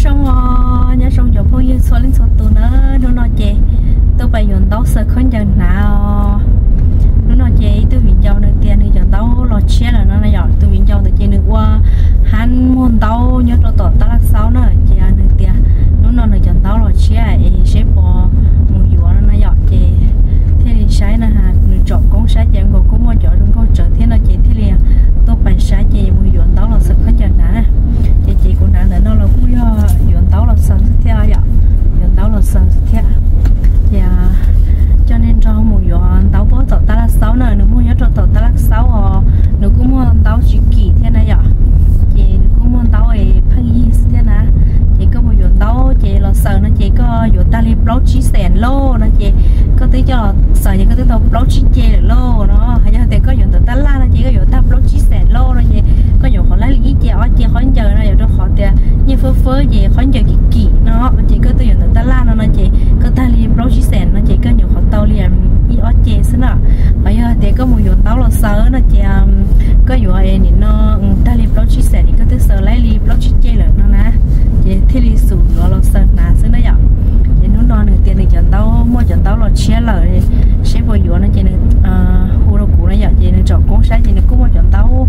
Nyob zoo os, nyob zoo cov phooj ywg txhua leej txhua tus na, hnub no ces tuaj pais yuav ntaub xaws khaub ncaws hnav os. Hnub no ces ib tug viv ncaus nws tias nws cov ntaub los tshiab lawm no na yom, tus viv ncaus ntawd ces nws ua hab muag ntaub nyob rau tom tab laj xaub na, ces nws tias hnub no nws cov ntaub los tshiab es seb puas mus yuav no na yom, ces thiaj li saib na, nws tsom koob saib ces nkaus kuj muaj cov zoo nkauj tsawv thiab no ces thiaj li tuaj pais saib ces mus yuav ntaub los xaws khaub ncaws hnav na. Ces ces kuv hnav ntawm no los kuj yog yuav ntaub los xaws thiab yom, yuav ntaub los xaws thiab. Ces coj nej nrog mus yuav ntaub puag tom tab laj xaub na, nws muag nyob rau tom tab laj xaub os, nws kuj muaj ntaub tsis kim thiab na yom, ces nws kuj muaj ntaub es pheej yig xwb thiab na. Ces koj mus yuav ntaub ces los xaws no ces koj yuav tag li plaub tsib xees lauj no ces koj twb coj los xaws ces koj twb tau plaub tsib ce lawm lauj no. Yog tias koj yuav ntawm tab laj no ces koj yuav tag plaub tsib xees lauj no ces koj nyuam qhuav laib li ib ce ob ce khaub ncaws no yom, rau qhov tias nyiaj fab fab ces khaub ncaws kim kim no ces koj twb yuav ntawm tab laj no no ces koj tag li plaub tsib xees no ces koj nyuam qhuav tau li ib ob ce xwb na. Hos yog tias koj mus yuav ntaub los xaws no ces koj yuav es nim no tag li plaub tsib xees ces koj twb xaws laib li plaub tsib ce lawm no na, ces thiaj li xum yuav los xaws hnav xwb na yom. Ces hnub no nws tias nws cov ntaub muaj cov ntaub los tshiab lawm, seb puas yuav no ces nws hu rau kuv na yom, ces nws tsom koob saib ces nws kuj muaj cov ntaub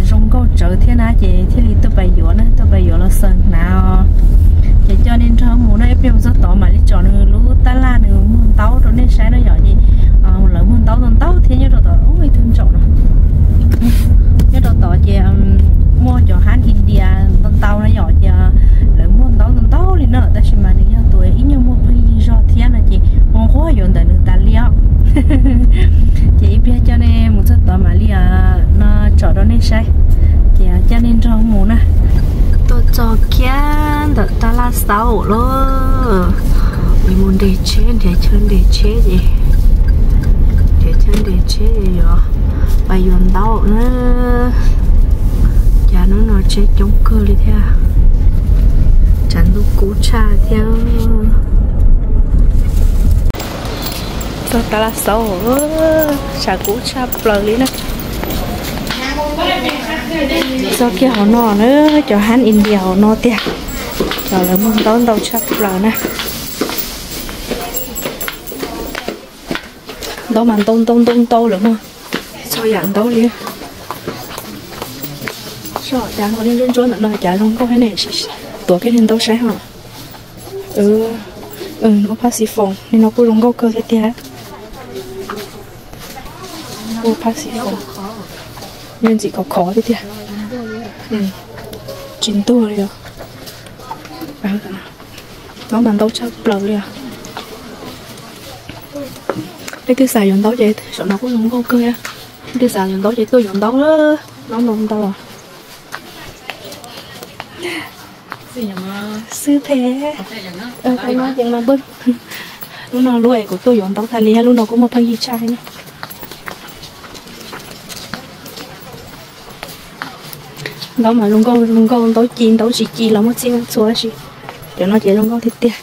zoo nkauj tsawv thiab na ces thiaj li tuaj pais yuav na, tuaj pais yuav los xaws hnav os. Ces coj nej nrog mus no, ib pliag mus txog tod mam li tsom nws lub tab laj nws muag ntaub rau nej saib na yom. Ces lawv muag ntaub ntau ntau thiab nyob rau tom ib tug ntsaum no, nyob rau tod ces muaj cov hab India ntau ntau na yom, ces lawv muag ntaub ntau ntau li na, tab sis mas nws yog tus ib nyuag muag pheej yig zog thiab no ces ua nquag yuav ntawm nws tas li os. Ces ib pliag coj nej mus txog tod mam li no tsom rau nej saib, ces coj nej nrog mus na. Tuaj txog kiag ntawm tab laj xaub lawm, mus nres tsheb, nrhiav chaw nres tsheb ces, nrhiav chaw nres tsheb ces yuav pais yuav ntaub na. Cas hnub no tsheb coob kawg li thiab, tshav ntuj kub tshaj thiab. Txog tab laj xaub, tshav kub tshaj plaws li na. Txog kiag hauv no na, cov hab India hauv no tiag, cov lawv muag ntaub ntau tshaj plaws na. Ntaub mas ntau ntau ntau ntau lawm mog, txhua yam ntaub li. Soj cas ho ntsuab ntsuab ntawm no cas zoo nkauj thiab ne, tuav kiag li ntaub saib ho. Ua phab xi foos li no kuj zoo nkauj kawg thiab tiag. Ua phab xi foos, me ntxim khov khov thiab tiag. Tsis ntuag li os. Ntaub mas ntau tshaj plaws li os. Leej twg xav yuav ntaub ces saum no kuj zoo nkauj kawg. Leej twg xav yuav ntaub ces tuaj yuav ntaub, ntaub ntau ntau. Xwb thiab. Lub no lub es kuv tuaj yuav ntaub tas li, lub no kuj muaj pheej yig tshaj thiab. Ntaub mas zoo nkauj zoo nkauj, ntaub ci ntaub tsis ci los muaj txhij muaj txhua tab sis cov no ces zoo nkauj tiag tiag.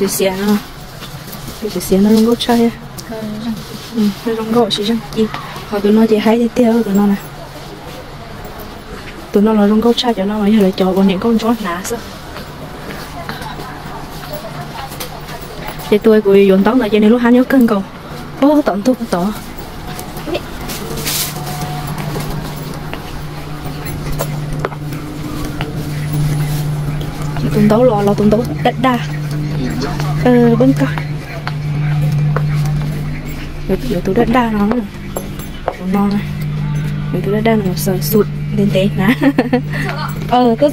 Xiav xiav no, xiav xiav no zoo nkauj tshaj thiab. Zoo nkauj tsis zeeg ci. Ho tus no ces haib tiag tiag tus no na. Tus no los zoo nkauj tshaj, cov no mas yog lawv cov uas niam nkauj ntsuab hnav xwb. Ces tus kuv yuav ntaub ntawd ces nws lub hab nyob kawg nkaus puag tom ntug tod. Tus ntaub los los tus ntaub daj daj. Peb koj, yuav tus daj daj no, tus no, yuav tus daj daj no xaws xum ntev ntev na. Tuaj txog.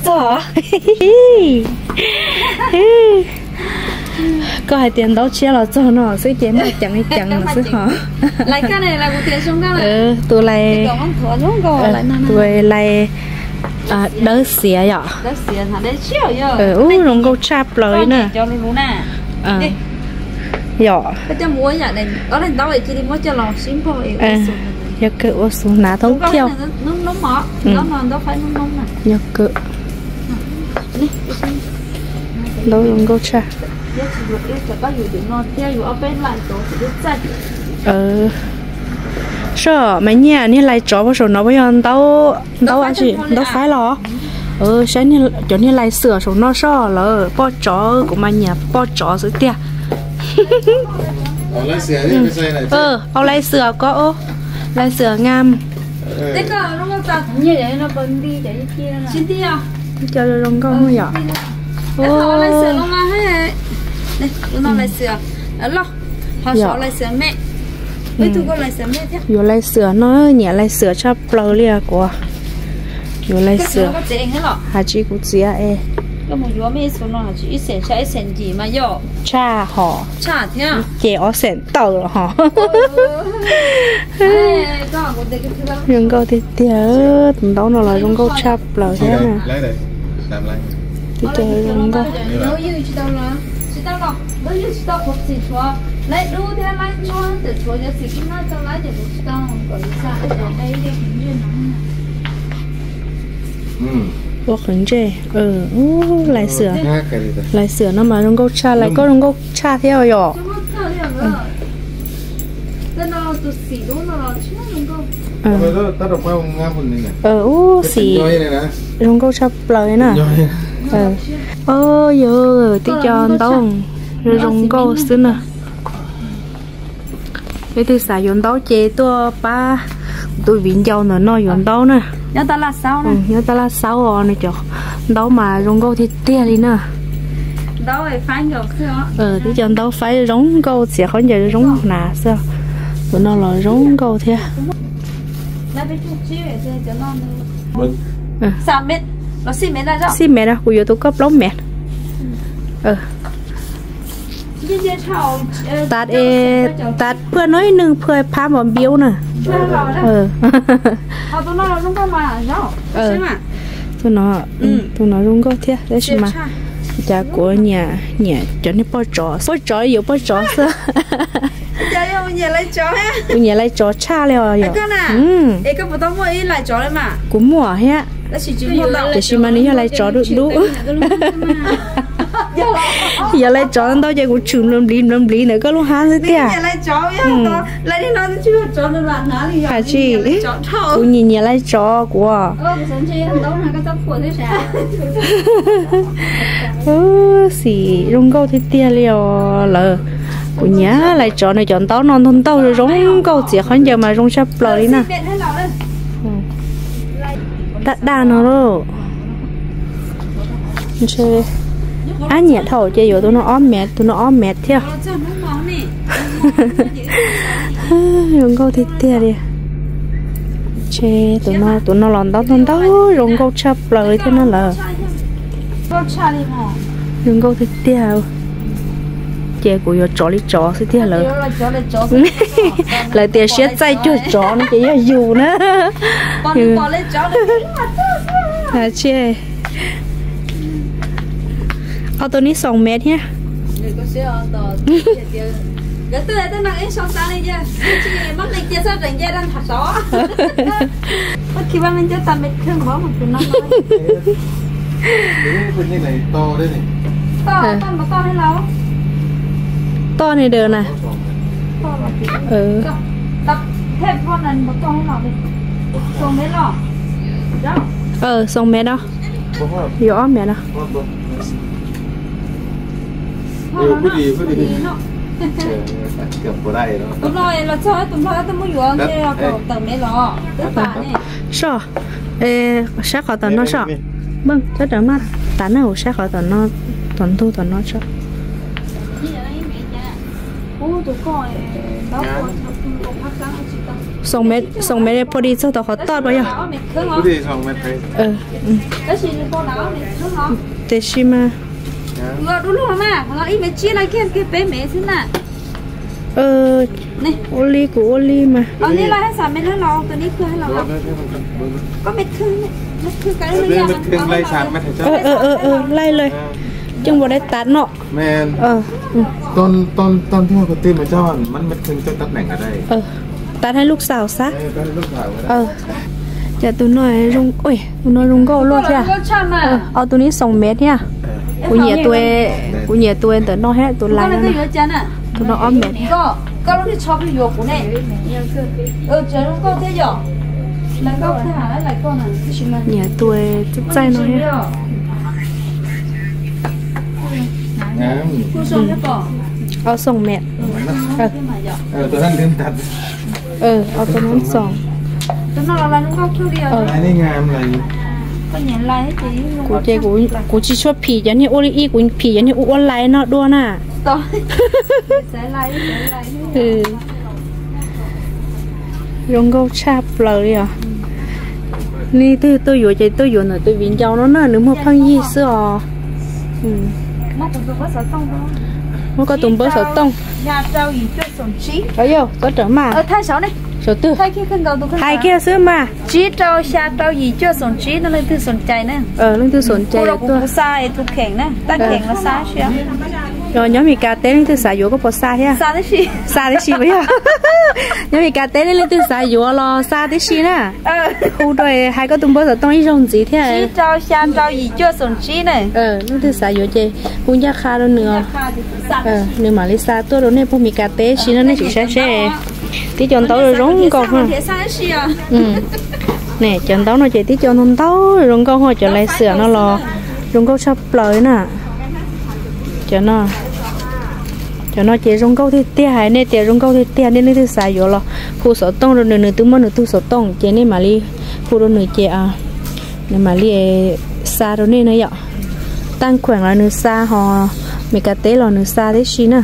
Koj hais tias ntaub tshiab los txog no xwb ces maj ceev li ceev no xwb ho. Tus lais, tus lais dawb xiav yom. Ub, zoo nkauj tshaj plaws li na. Yom. Yog kawg, ua xov hnav thoob thiab. Yog kawg. Ntaub zoo nkauj tshaj. Soj mas nyiaj niag lais tsov puag saum no puas yog ntaub, ntaub dab tsi, ntaub faib los? Saib cov niag lais xwm saum no soj lawm, poj tsov, kuv mas nyiam poj tsov xwb tiag. Au lais xwm ko, au lais xwm nga. Cov zoo nkauj yom. Yuav lais xwm no, nyiam lais xwm tshaj plaws li kuv. Yuav lais xwm, has tsis kuv txiav es tshaj hos, ces ob xeem tawm los hos. Zoo nkauj tiag tiag, tus ntaub no los zoo nkauj tshaj plaws thiab na. Twb cov zoo nkauj. Ua qhwv ntsej, lais xwm, lais xwm no mas zoo nkauj tshaj, lais koj zoo nkauj tshaj thiab yom. Ub xim, zoo nkauj tshaj plaws na. Yog, twb cov ntaub zoo nkauj xwb na. Leej twg xav yuav ntaub ces tuaj pab tus viv ncaus ntawm no yuav ntaub na. Nyob Taj Laj Xaub os, nws cov ntaub mas zoo nkauj tiag tiag li na. Twb cov ntaub faib zoo nkauj txiav khaub ncaws zoo hnav xwb. Tus no los zoo nkauj thiab. Xij mev na, kuv yuav tus koj plaub mev. Tas, tas phaj no ib neeg phaj phab npam npiab na. Tus no, tus no zoo nkauj thiab tab sis mas cas kuv nyiam, nyiam cov niag poj tsov, poj tsov yuav poj tsov xwb. Kuv nyiam lais tsov tshaj li os yom. Kuv muaj thiab, tiam sis mas nws yog lais tsov dub dub. Yog lais tsov ntau ces kuv tshwm nplis nplis ntawm koj lub hab xwb tiag. Has tsis, kuv nyiam nyiam lais tsov kuv. Xim zoo nkauj tiag tiag li os lawm. Kuv nyiam lais tsov nws cov ntaub no ntau ntau zoo nkauj txiav khaub ncaws mas zoo tshaj plaws li na. Daj daj no lauj. Ab nyiam dhau ces yuav tus no ob mev, tus no ob mev thiab. Zoo nkauj tiag tiag li. Ces tus no, tus no los ntaub ntau ntau zoo nkauj tshaj plaws li thiab no lawm. Zoo nkauj tiag tiag. Ces kuv yuav tsov li tsov xwb tiag lawm. Lawv tias siab txaij cuag tsov no ces yog yus na. Tsis, ob tug neb xoom mev thiab. Toj ne dawm na. Xoom mev no, yuav ob mev no. Soj, sab qhov tom no soj. Npej, sab tom maj tas na, sab qhov tom no, tom ntug tom no soj. Xoom mev, xoom mev pha di txog tom qhov toj no yog. Tiam sis mas ua li kuv ua li mas. Laij lawm, coj npau dai tas no. Tas hais lub xaus xab. Ces tus no, tus no zoo nkauj luaj thiab. Ob tus neb xoom mev thiab. Kuv nyiam tus, kuv nyiam tus ntawm no thiab tus lais no. Tus no ob mev thiab. Koj lub niag tsho pheej yuav kuv ne. Tsev zoo nkauj thiab yom. Lawv nkauj thiab hais lawv koj na. Niam tus txaij txaij no thiab. Ob xoom mem. Ob xoom. Kuv ces kuv tsis tshua phim cov niag ua li ib, kuv phim cov niag ua ua lais no dua na. Zoo nkauj tshaj plaws li os. Nej twg tuaj yuav ces tuaj yuav ntawm tus viv ncaus no na, nws muag pheej yig xwb os. Muab koj tus npawb xov tooj. Yog, txhob rawm mas. Saum twg? Hais kiag xwb mas. Tsib rau xya rau yim cuaj xoom tsib no, leej twg xoom cai na. Leej twg xoom cai tuaj. Nyob Mes Kas teb leej twg xav yuav koj puas xa thiab? Xa tib si puas yog? Nyob Mes Kas teb leej twg xav yuav los xa tib si na. Hu rau hais koj tus npawb xov tooj ib zaug ntxiv thiab. Tsib rau xya rau yim cuaj xoom tsib na. Leej twg xav yuav ces hu ncaj qha rau nws os. Nws mam li xa tuaj rau nej puag Mes Kas teb si no, nej sim saib seb. Tib co ntaub zoo nkauj. Ne, cov ntaub no ces tib co ntau ntau zoo nkauj, ho cov lais xwm no los zoo nkauj tshaj plaws na. Cov no, cov no ces zoo nkauj tiag tiag, hais nej tias zoo nkauj tiag tiag, nej leej twg xav yuav los hu xov tooj rau nws, nws twb muaj nws tus xov tooj ces nej mam li hu rau nws ces nws mam li xa rau nej na yom. Taj khuem los nws xa, ho Mes Kas teb los nws xa tib si na.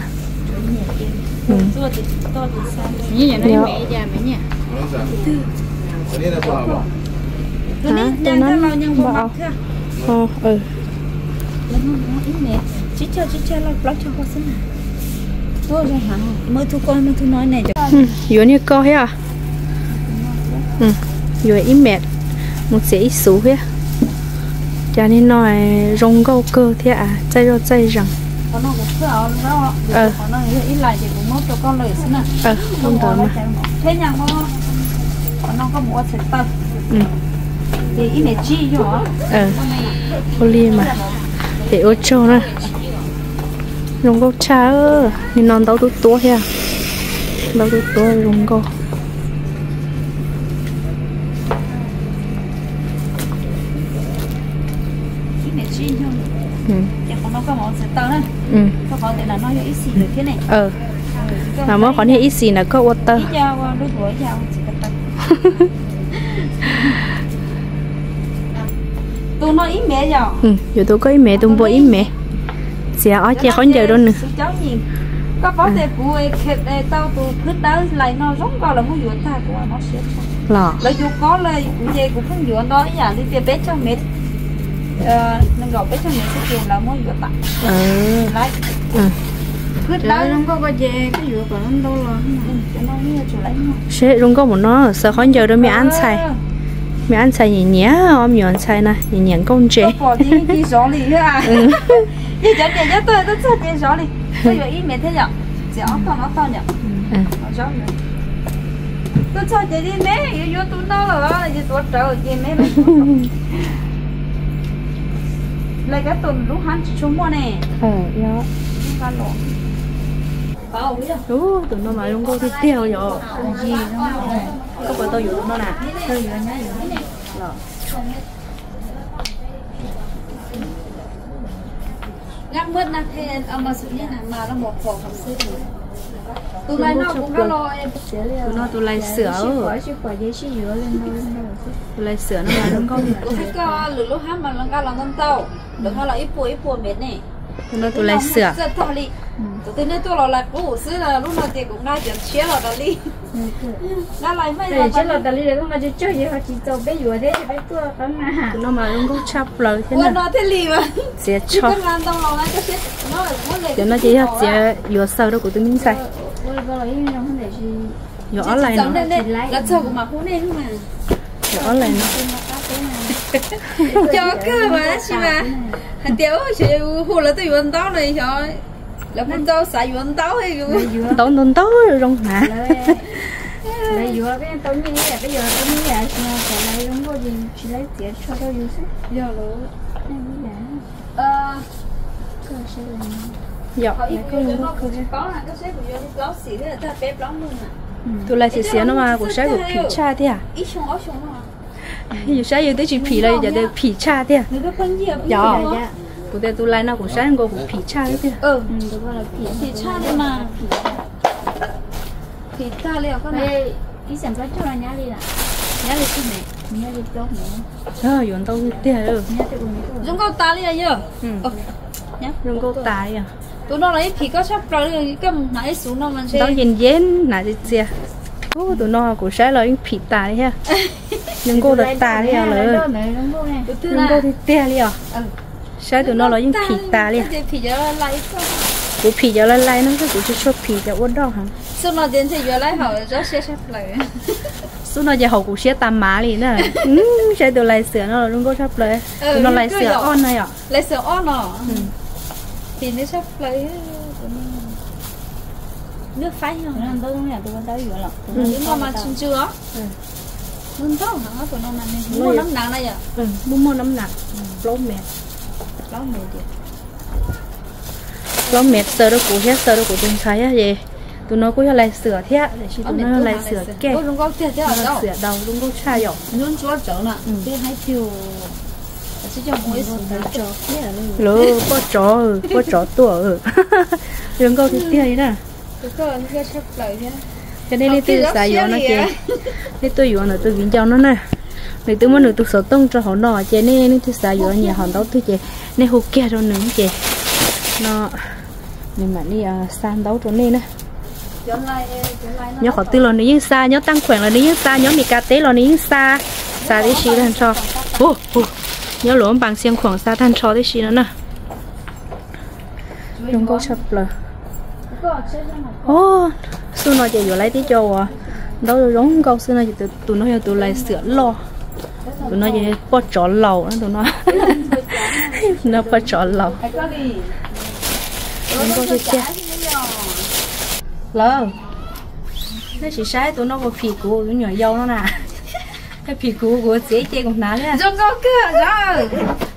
Yuav niag ko thiab. Yuav ib mem mus txiav ib xuv thiab. Cas niag no zoo nkauj kawg thiab, txaij zoj txaij zees. Ua li mas, pem ua tsaug na. Zoo nkauj tshaj, niag no ntaub tub tuab thiab. Ntaub tub tuab zoo nkauj. Mas muab qhov niag ib xis ntawm koj ua tawg. Yuav tus koj ib mev, tus npua ib mev. Txiav ob ce khaub ncaws rau nws. Koj paub tias kuv tau tus phwb dawb lais no zoo nkauj, lawv muab yuav tag, kuv no siab tshaj. Los lawv yuav kob lawm, kuv ces kuv pheej yuav no ib yam li tias peb caug mev, nees nkaum peb caug mev xwb ces lawv muab yuav tas. Phwb dawb zoo nkauj ko ces koj yuav kom ntau los. Seb zoo nkauj mus no, xaws khaub ncaws rau me ab ntxhais. Me ab ntxhais nyiam nyiam, ob me nyuam ntxhais na nyiam nyiam nkauj ntses. Pom ces yeej zov li thiab. Yog cov niam nyob tuaj tuaj txog ces zov li. Koj yuav ib mev thiab yom? Txiav ob tog ob tog yom? Tuaj txog ces yeej me yuav yuav tus no lawm, yuav tuav rawv ces me lawm. Lawv kab tus lub hab tsis tshua muaj ne. Tus no mas zoo nkauj tiag tiag yom. Koj puas tau yuav tus no na? Tus no tus lais xwm. Tus lais xwm no mas zoo nkauj. Lwm lub hab mas lawv nqa los ntau ntau, lawv nqa los ib puas ib puas mev ne. Tus no tus lais xwm. Tus twg nej tuaj los lais qub xwb, lub no ces kuv nqa cov tshiab los tas li. Nqa lais mas los tas li, lawv nqa tsawg tsawg ces ho tsis txaus peb yuav thiab, peb tuaj qab na. Tus no mas zoo nkauj tshaj plaws thiab no thiaj li mas. Txiav tsho. Cov no ces yog txiav yuav xaws rau kuv tus me ntxhais. Yuav ob lais no. Yuav ob lais no. Cov kawg mas tab sis mas hais tias xyov hu lawv tuaj yuav ntaub no, xyov lawv kuj tau xav yuav ntaub. Ntaub ntau ntau zoo hnav. Lawv yuav peb tau nyiaj, peb yuav tau nyiaj, lawv zoo nkauj ces tsis laib txiav tsho rau yus xwb. Yog lawm. Yom, tus lais xiav xiav no mas kuv saib kuv phim tshaj tiag. Yus saib yus twb tsis phim los yus cov tias phim tshaj tiag. Yog, kuv tias tus lais no kuv saib nkaus kuv phim tshaj tiag. Yuav ntau tiag tiag. Zoo nkauj tas li os. Tus no los yeej phim koj tshaj plaws li, koj mus hnav ib xub no mas ntshe ntau yees yees hnav txias txias. Ub, tus no kuv saib los yeej phim tas li thiab. Zoo nkauj tas tas li os lawm. Zoo nkauj tiag tiag li os. Saib tus no los yeej phim tas li. Kuv phim cov lais lais no xwb, kuv tsis tshua phim cov ua doj heev. Xub no ces haum kuv siab tas mav li na. Saib tus lais xiav no los zoo nkauj tshaj plaws. Tus no lais xiav ob no yom. Muaj muaj nab nam, plaub mev, plaub mev xaws rau kuv thiab xaws rau kuv tus ntxhais thiab ces tus no kuj yog lais xiav thiab, tiam sis tus no yog lais xiav kej, xiav daus zoo nkauj tshaj yom. Lawv poj tsov, poj tsov tuaj, zoo nkauj tiag tiag li na. Ces nej leej twg xav yuav no ces nej tuaj yuav ntawm tus viv ncaus no na. Nws twb muab nws tus xov tooj rau hauv no ces nej leej twg xav yuav nyiam hom ntaub twg ces nej hu kiag rau nws ces no nws mam li xa ntaub rau nej na. Nyob qhov twg los nws yeej xa, nyob Tag Khuees los nws yeej xa, nyob Mes Kas teb los nws yeej xa, xa tib si tag nrho. Nyob Luam Npas Xia Khuam xa tag nrho tib si no na. Zoo nkauj tshaj plaws. Xub no ces yuav lawv tib co uas ntaub zoo nkauj xwb no ces tus no yog tus lais xiav loj. Tus no ces poj tsov laus na tus no. No poj tsov laus. Zoo nkauj tiag tiag. Lawv, nej sim saib tus no puas phim kuv nyuam yaus no na. Phim kuv, kuv txiav ib ce kuv hnav li. Zoo nkauj kawg,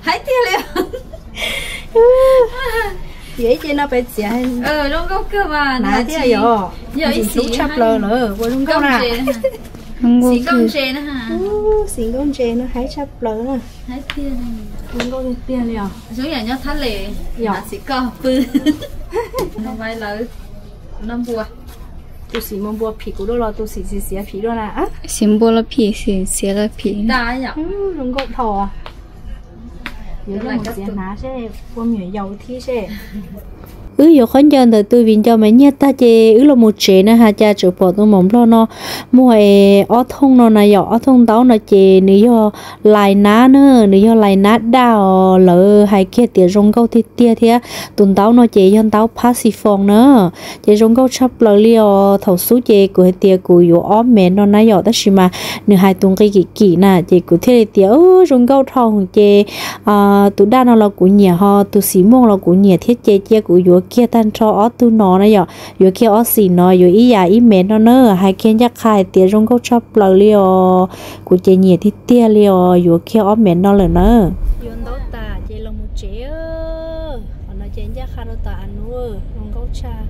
hais tiag li. Txiav ib ce no peb txiav zoo nkauj kawg mas hnav thiab yom. Yog ib xub tshaj plaws lawm ua zoo nkauj na. Xim nkauj ntses no, xim nkauj ntses no haib tshaj plaws na. Zoo nkauj tiag tiag li os. Zoo yam nyob thab les, yog xim koj pw. Lawv, tus xim npua phim kuv dua los tus xim xiav phim dua na? Xim npua los phim, xim xiav los phim. Zoo nkauj dhau. Yuav coj mus txiav hnav seb ua me nyuam yaus thiab seb. Wb yuav khaub ncaws ntawm tus viv ncaus Maiv Nyiaj tag ces wb los mus tsev na has cas tseem pom tus maum nplog no muag es ob thooj no na yom, ob thooj ntaub no ces nws yog lais nab na, nws yog lais nab daj os, lawv hais kiag tias zoo nkauj tiag tiag thiab. Tus ntaub no ces yog ntaub phab xi foos na, ces zoo nkauj tshaj plaws li os. Thaum xub ces kuv hais tias kuv yuav ob mev no na yom, tab sis mas nws hais tus nqi kim kim na ces kuv thiaj li tias zoo nkauj dhau ces tus daj no los kuv nyiam ho tus xim muaj los kuv nyiam thiab ces cia kuv yuav kiag tag nrho ob tug no na yom, yuav kiag ob xim no yuav ib yam ib mev no na, hais kiag ncaj qha hais tias zoo nkauj tshaj plaws li os. Kuv ces nyiam tiag tiag li os, yuav kiag ob mev no lawm na. Yuav ntaub tas ces los mus tsev. Qhov no ces ncaj qha rau tom av nub, zoo nkauj tshaj.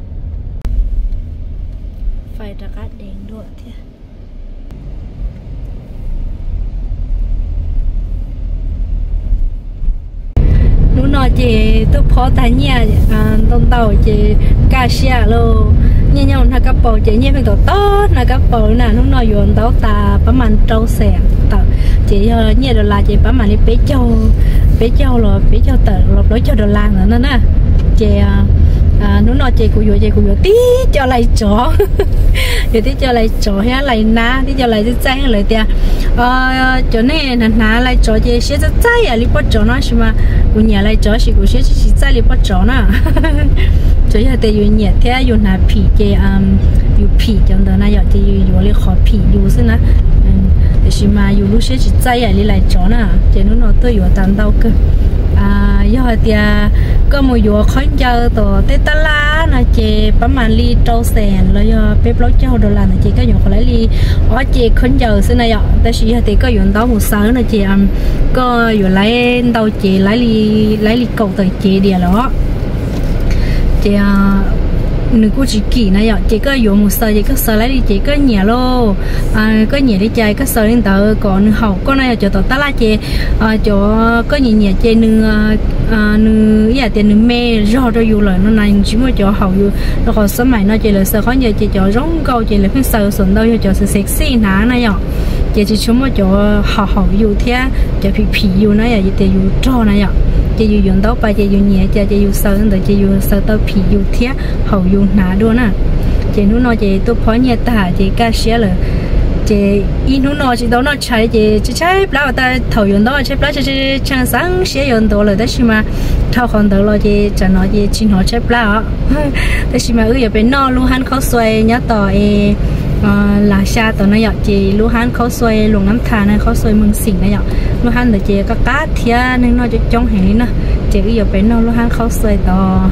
Fais rov qab deev dua thiab. Hnub no ces tuaj phob tag nyiaj ntau ntau ces kaj siab lauj. Nyiaj nyob hauv hnab kab paus ces nyiaj pheej tom tom hnab kab paus na. Hnub no yuav ntaub tas pab mam rau xees tawm, ces yog nyiaj dollar ces pab mam li peb caug, peb caug los peb caug tawm los plaub caug dollar ntawd no na. Ces hnub no ces kuv yuav ces kuv yuav tib co lais tsov, yuav tib co lais tsov thiab lais nab, tib co lais txaij txaij. Lawv tias cov neeg hnav hnav lais tsov ces siab txaij txaij ib yam li poj tsov no, tab sis mas kuv nyiam lais tsov tab sis kuv siab tsis txaij li poj tsov na. Tsuas yog tias yus nyiam thiab yus hnav phim ces yus phim cov ntawd na yom, ces yus yuav li qhov phim yus xwb na. Tiam sis mas yus lub siab tsis txaij ib yam li lais tsov na. Ces hnub no tuaj yuav tas ntau kawg. Yog hais tias koj mus yuav khaub ncaws tom tej tab laj no ces pab mam li rau xees los yog peb plaub caug dollar ntawd ces koj nyuam qhuav laib li ob ce khaub ncaws xwb na yom. Tab sis yog tias koj yuav ntaub mus xaws no ces koj yuav laib ntau cev, laib li kaum tawm cev diam lawm os. Ces nws kuj tsis kim na yom, ces koj yuav mus xaws ces koj xaws li ces koj nyiam lauj, koj nyiam li cas koj xaws li ntawd kom nws haum koj na yom. Cov tom tab laj ces cov koj nyiam nyiam ces nws nws ib yam tias nws me zog rau yus lawm no na, nws tsis muaj cov haum yus. Rau qhov xab maim no ces lawv xaws khaub ncaws ces cov zoo nkauj ces lawv pheej xaws xaus ntau yog cov sexy hnav na yom. Ces tsis tshua muaj cov haum haum yus thiab cov phim phim yus na yom, tias yus rog na yom. Ces yus yuav ntaub pais ces yus nyiam cas ces yus xaws ntawd ces yus xaws tau phim yus thiab haum yus hnav dua na. Ces hnub no ces tuaj phob nyiaj tag ces kaj siab lawm. Ces ib hnub no tsis tau noj tshais ces tshaib tshaib plab, thaum yuav ntaub tshaib plab, tshee xeeb siab yuav ntuav lawm tab sis mas dhau qhov ntawd los ces tsam no ces tsis hnov tshaib plab os. Tab sis mas wb yuav pem noj lub hab khaub xuai nyob tom es Las Xya tom no yom, ces lub hab khaub xuai Luam Nab Thas na, khaub xuai Meej Xim na yom. Lub hab ntawd ces qab qab thiab neeg noj coob coob heev li na. Ces wb yuav pem noj lub hab khaub xuai tod,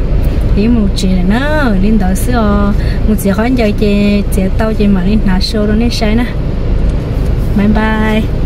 wb mus tsev lawm na. Li ntawd xwb os, mus txiav khaub ncaws ces txiav tau ces mam li hnav show rau nej saib na. Bye bye.